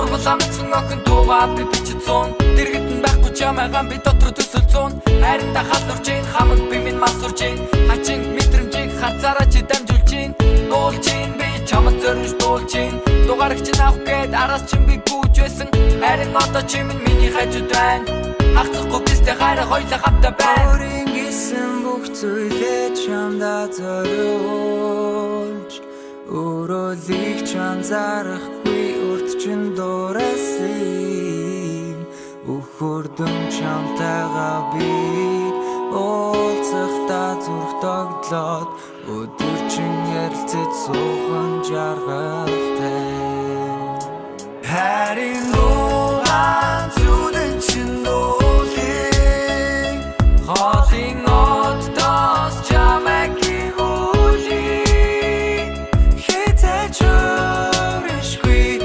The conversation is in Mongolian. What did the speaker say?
Ургал амцсан охин дуугаа би бичиж суун. Дэргэд нь байхгүй чамайгаа би дотор төсөл цуун. Хайрандаа халуурч ийн, хамаг би минь мансурч ийн. Хачин мэдрэмжийг хацаараа чи дамжуулж ийн. Дуулж ийн, би чамд зориулж дуулж ийн. Дугаарыг чинь авах гээд араас чинь би гүйж байсан. Харин одоо чи минь миний хажууд байна. Хагцахгүй бистэй хайраа хоёлаа хамтаа байна. Өөрийн гисэн бүх зүйлээ чамдаа зориулж, өрөөлийг ч анзаарахгүй урт чин дуурайсан. Өхөрдөн чамтайгаа би уулзахдаа зүрх догдлоод, өдөржин ярилцаж суухан жаргалтай. Харин